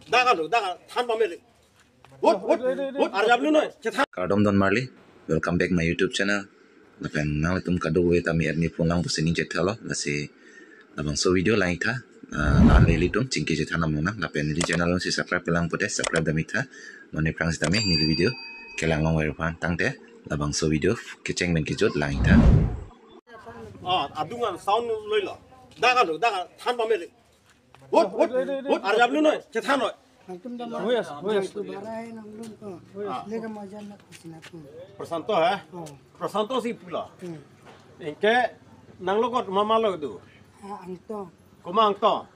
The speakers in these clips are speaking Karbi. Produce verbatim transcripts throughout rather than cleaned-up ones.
Dak alo, dak alo, than pame. Hut, hut, hut, arjap lu noi, chethan. Kardom don marli, welcome back my YouTube channel. Lapen nanglitum kadokave ta mi erni phone lang pusi ning chetha lo, lasi labangso video lang-ik tha, ah, nanglitum chingki chethan nam nang, lapen neli channel along si subscribe lang pute, subscribe dam-ik tha, non aphrang sitame neli video kelang long ver phan tangte, labangso video kecheng pen kejut lang-ik tha. Ah, adung an sound loi lo. Dak alo, dak alo, than pame. Hut, hut, hut, arjap lu noi, chethan noi. Nangtum dam. Huyas, huyas. Itu bara hai nangtum ko. Huyas. Ah. Lega majan nak sinatu. Prasanto, ha? Oh. Prasanto si pulo. Hmm. Anke nanglo kot mama lo do. Ah, Angtong. Komat Angtong?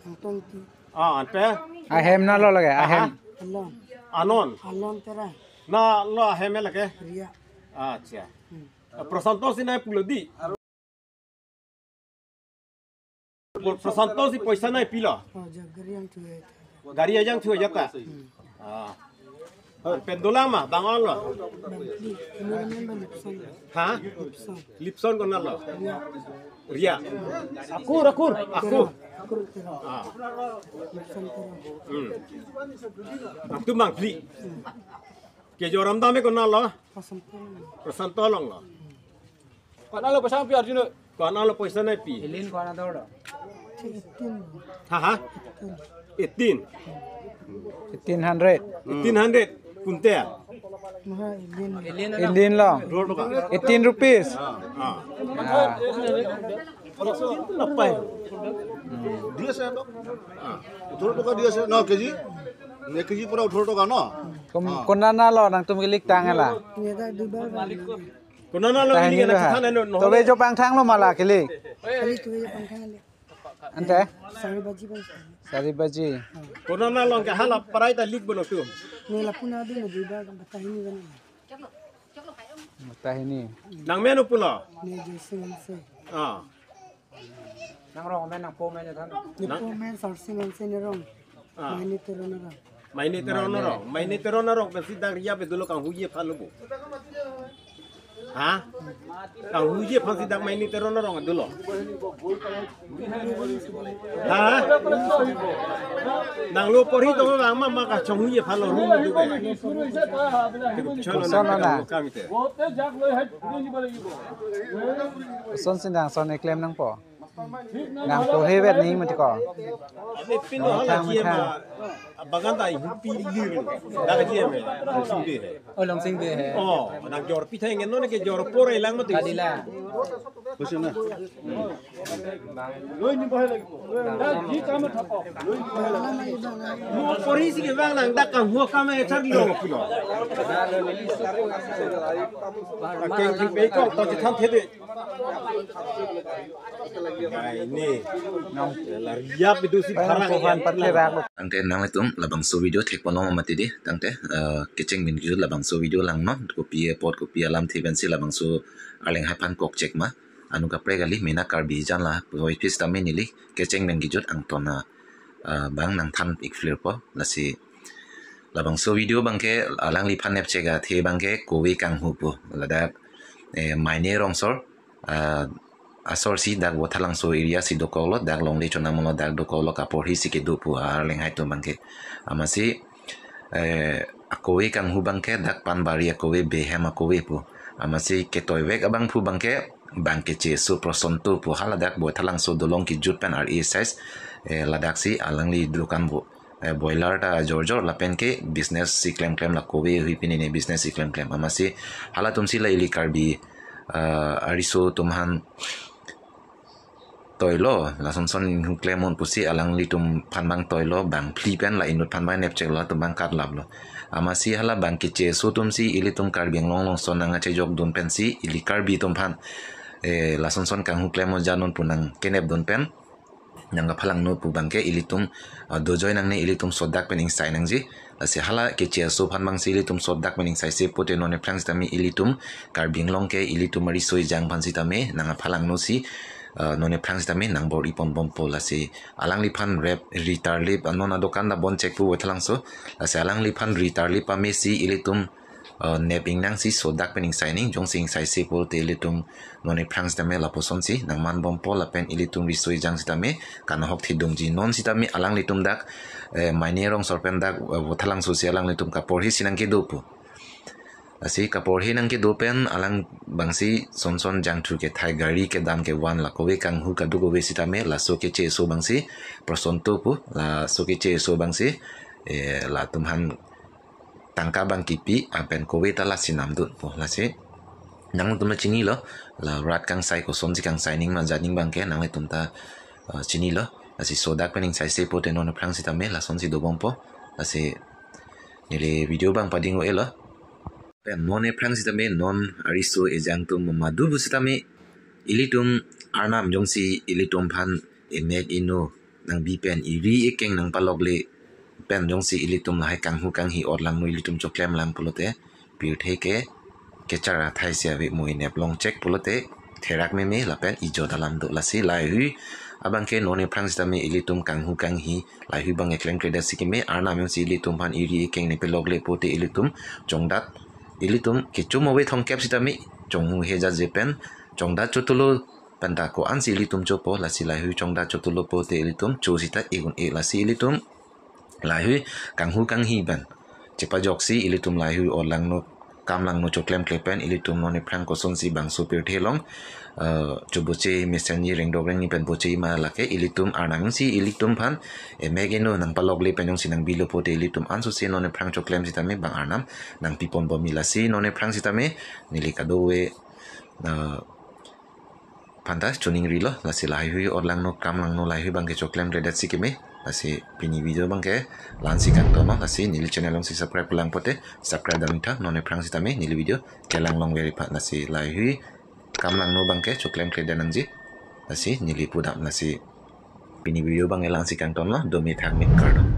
Angtong ti. Ah, anpe? Ahem nalo lake, aha, ahem. Alon. Anon. Alon Terang. Nalo ahem lake? Ria. Acha. Hmm. Prasanto si nai pulo di. Prasanto si poisa nai pilo. Oh, ja gari ajang thu-e. Gari ajang thu-e jata. Hmm. Ah. Pen dolang ma, bang-olo? Bang, di, ini namanya Lipson. Ha? Lipson. Lipson konatlo? Ria. Ria. Akur, akur. Aku. Akur Terang. Ah. Lipson Terang. Hmm. Nangtum bang phli. Hmm. Kejor dam tame konatlo? Prasanto. Prasanto along lo. Konatlo poisa nai pi arjunon? Konatlo poisa nai pi? Ilin konat do? Eighteen. Ha, ha? Eighteen. Eighteen hundred. Eighteen hundred. Kunte? Maha ilin. Ilin lo. Throno toka? Eighteen rupees. Ah. Ah. Lapai. Di ase to. Ah. Throno toka di ase. No, keji? Ne keji pura throno toka, no? Kom-, ah, konatlo nangtum kelik tang la? Neda dubar. Konatlo tahini kelik lo ha. Than no. Tobe jo pangthang lo mala kelik. Kali tobe jo pangthang le. Ante? Sari baji bang. Sari baji. Konatlo ke hala parai ta lik bono tu. Ne lapu na do ne dubar kan tahini kan. Tahini. Nang menu pulo? Ne Joyce Hanse. Ah. Nang rong amen, nang po amen than. Ne po amen Sarsi Hanse ne rong. Ah. Maini Teron arong. Maini Teron arong. Maini Teron arong pensi dak Ria pe dolo kanghuji aphan lo bo. Ha? Kanghuji aphan si dak Maini Teron arong dolo. Ha? Nanglo porhi to ma ma kachonghuji aphan lo ru tu ke. Koson na? Kami te. Koson si nang son keklem nangpo. Nang porhi vet ni mati ko. Ane pin lo hala methang, ji methang. Ma bagan ta ihupi lir. Dak ji me. Sing de hai. Oh, Longsing Bey hai. Oh, nang jor pi thai ngen non ke jor pore lang mati. Kadila. Koson na? Porhi si ke bang nang dak kanghu akam e char lo pulo. Akeng jing pe ko to chethan thede. Nai ni. Nang la Ria pe do si pharang. Tangte nanglitum labangso video thek pon long mati di. Tangte, eh, kecheng pen kejut labangso video langnon. Kopi apot kopi alamthe pensi labangso arleng hai aphan kok chek ma. Anut kaprek kali mena Karbi jan la. Poi pis tame neli kecheng pen kejut angton a, eh, bang nangthan-ik phlir po. Lasi labangso video abangke alangliphan nepchek athe abangke kove kanghu pu. Ladak, eh, Maini Rongsor, ah, asor si dak Vothatlangso area si dokok lo, dak longle chonam lo, dak dokok lo, kaporhi si kedo pu arleng hai atum abangke. Amatsi, eh, akove kanghu abangke dak Panbari akove, Behem akove pu. Amatsi ketoi vek abangphu abangke bang keche aso Prasanto pu, hala dak Vothatlangso dolong kejut pen ar-e size, eh, ladak si alangli dukan bo eh, boiler ta jor jor lapen ke business si klem klem, la kove hui pini ne business si klem klem. Amatsi halatum si la ili Karbi, eh, ariso atum aphan toilo, lason son inghu klem un pusi alanglitum aphan bang toilo, bang phli pen la inut aphan bang nepchek lo, atum bang katlap lo. Amatsi hala bang keche aso atum si ilitum Karbi Anglong along son nang achejok dun pensi ili Karbi atum aphan, eh, lason son kanghu klem un jan un pu nang kenep dun pen nang kaphalangno pu abangke ilitum, ah, dojoi nangne, ilitum sodak pen ingsai nangji. Lasi hala keche aso aphan abangsi ilitum sodak pen ingsai se pute non aphrang sitame ilitum Karbi Anglong ke ilitum ariso ejang aphan sitame nang kaphalangno si, ah, non aphrang sitame nang bor-i pon bompo. Lasi alangliphan rep ritarlip anon adokan ta bon chek pu Vothatlangso. Lasi alangliphan ritarlip pame si ilitum uh, nep ingnang si sodak pen ingsainang, jongsi ingsaise pulote ilitum non ephrang sitame lapuson si nangmanbompo lapen ilitum riso ejang sitame kanahok thedungji. Non sitame alanglitum dak, eh, Maini Rongsor pen dak, eh, Vothatlangso si alanglitum kaporhe si nangkedo pu. Lasi kaporhe nangkedo pen alang bangsi son son jangthu kethai gari kedam kevan la kove kanghu kadokave sitame laso keche eso bangsi prosonto pu, laso keche eso bangsi, eh, latum aphan tangka bang kipi, ah, pen kove ta lasi namdun pu. Lasi nangtum ta chinilo, la rat kangsai kosonsi kangsaining ma janing bangke nanglitum ta, ah, chinilo. Lasi sodak pen ingsaise pulote non ephrang sitame lasonsi dobompo. Lasi neli video bang pading-o-elo. Pen non ephrang sitame non ariso ejang atum madu pu sitame ilitum Arnam jongsi ilitum aphan emek eno nangbi pen eri ekeng nangpalokle pen jongsi ilitum lahai kanghu kanghi orlangno ilitum choklem lang pulote pirthe ke kechar athai si ave, mo inep longchek pulote therak meme lapen ijot alam do. Lasi lahui abangke non ephrang sitame ilitum kanghu kanghi lahui bang keklemkledet si keme. Arnam jongsi ilitum aphan eri ekeng nepalokle pulote ilitum chongdat, ilitum kecho mo ve thomkep sitame chonghu he jaje pen chongdat chotolo pen ta ko-ansi ilitum chopo. Lasi lahui chongdat chotolo pulote ilitum cho sita ikun e. Lasi ilitum lahui kanghu kanghi pen chepajoksi ilitum lahui orlangno kamlangno choklemkle pen ilitum non ephrang kosonsi bangso pirthe along, eh, choboche mesenji rengdok rengni pen boche ma lake ilitum Arnam si ilitum aphan emek eno nangpalokle pen jongsi nangbilo pulote ilitum anso si non ephrang choklem sitame bang Arnam nangpiponbom. Lasi non ephrang sitame neli kadokave, eh, aphan ta choningrilo. Lasi lahui orlangno kamlangno lahui bangke choklemkledet si keme. Lasi pini video bangke la-ansi kangtonlo. Lasi neli channel jongsi subscribe lang pulote subscribe dam itha, non ephrang sitame neli video kelang longver ipha. Lasi lahui kamlangno bangke choklemkledet nangji. Lasi neli pudam. Lasi pini video bangke la-ansi kangtonlo, dome thakme, kardom.